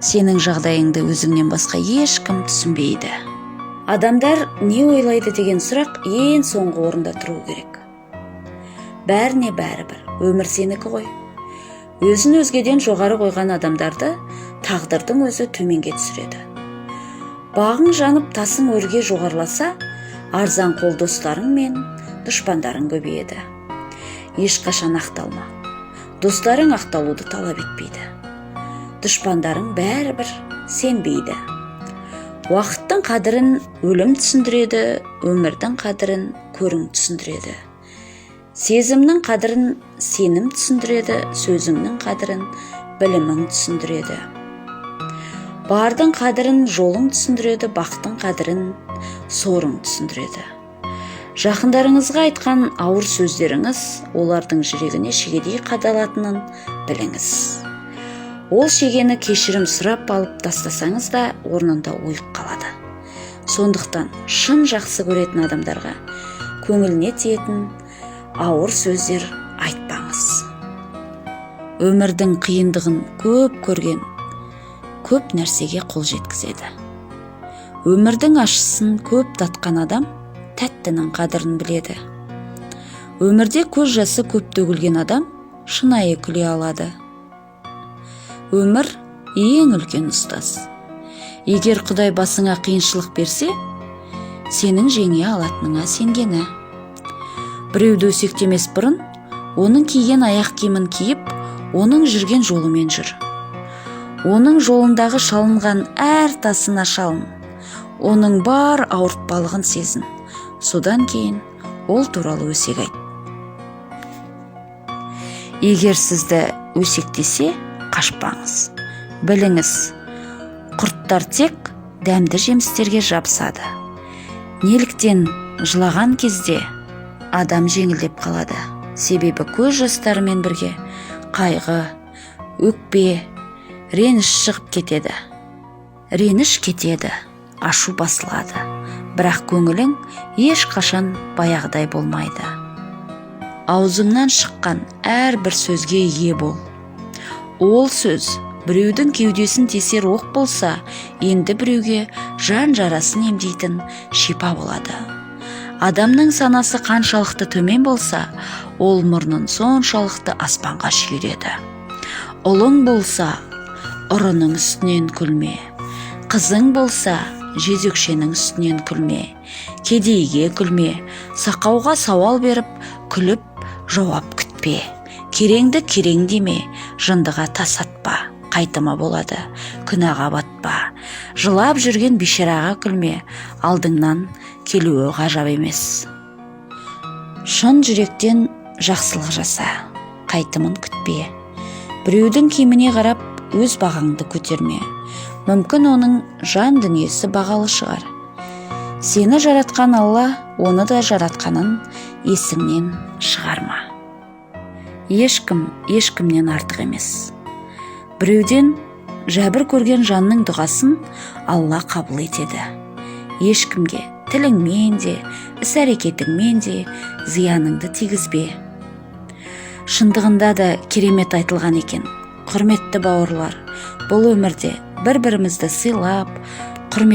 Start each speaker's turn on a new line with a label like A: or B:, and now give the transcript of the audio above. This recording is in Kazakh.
A: Сенің жағдайыңды өзіңнен басқа ешкім түсінбейді. Адамдар не ойлайды деген сұрақ ең соңғы орында тұру керек. Бәріне бәрібір, өмір сенікі ғой. Өзін өзгеден жоғары қойған адамдарды тағдырдың өзі төменге түсіреді. Бағың жанып, тасың өрге жоғарыласа, арзан қол достарың мен дұшпандарың көбейеді. Ешқашан ақталма. Достарың ақталуды талап етпейді. Дұшпандарың бәрібір сенбейді. Уақыттың қадірін өлім түсіндіреді, өмірдің қадірін көрің түсіндіреді. Сезімнің қадірін сенім түсіндіреді, сөзіңнің қадірін білімің түсіндіреді. Бардың қадірін жолың түсіндіреді, бақтың қадірін сорың түсіндіреді. Жақындарыңызға айтқан ауыр сөздеріңіз олардың жүрегіне шегедей қадалатынын біліңіз. Ол шегені кешірім сұрап алып тастасаңыз да, орнында ойық қалады. Сондықтан шын жақсы көретін адамдарға көңіліне тиетін ауыр сөздер айтпаңыз. Өмірдің қиындығын көп көрген көп нәрсеге қол жеткізеді. Өмірдің ащысын көп татқан адам тәттінің қадірін біледі. Өмірде көз жасы көп төгілген адам шынайы күле алады. Өмір – ең үлкен ұстаз. Егер Құдай басыңа қиыншылық берсе, сенің жеңе алатыныңа сенгені. Біреуді өсектемес бұрын оның киген аяқ киімін киіп, оның жүрген жолымен жүр. Оның жолындағы шалынған әр тасына шалын. Оның бар ауыртпалығын сезін. Содан кейін ол туралы өсек айт. Егер сізді өсектесе, қашпаңыз. Біліңіз, құрттар тек дәмді жемістерге жабысады. Неліктен жылаған кезде адам жеңілдеп қалады? Себебі көз жастарымен бірге қайғы, өкпе, реніш шығып кетеді. Реніш кетеді, ашу басылады, бірақ көңілің ешқашан баяғыдай болмайды. Аузыңнан шыққан әрбір сөзге ие бол. Ол сөз біреудің кеудесін тесер оқ болса, енді біреуге жан жарасын емдейтін шипа болады. Адамның санасы қаншалықты төмен болса, ол мұрнын соншалықты аспанға шүйіреді. Ұлың болса, ұрының үстінен күлме. Қызың болса, жезөкшенің үстінен күлме. Кедейге күлме. Сақауға сауал беріп, күліп жауап күтпе. Кереңді керең деме, жындыға тас атпа, қайтымы болады, күнәға батпа. Жылап жүрген бейшараға күлме, алдыңнан келуі ғажап емес. Шын жүректен жақсылық жаса, қайтымын күтпе. Біреудің киіміне қарап өз бағаңды көтерме. Мүмкін, оның жан дүниесі бағалы шығар. Сені жаратқан Алла оны да жаратқанын есіңнен шығарма. Ешкім ешкімнен артық емес. Біреуден жәбір көрген жанның дұғасын Алла қабыл етеді. Ешкімге тіліңмен де, іс әрекетіңмен де зияныңды тигізбе. Шындығында да керемет айтылған екен. Құрметті бауырлар, бұл өмірде бір бірімізді сыйлап, құрмет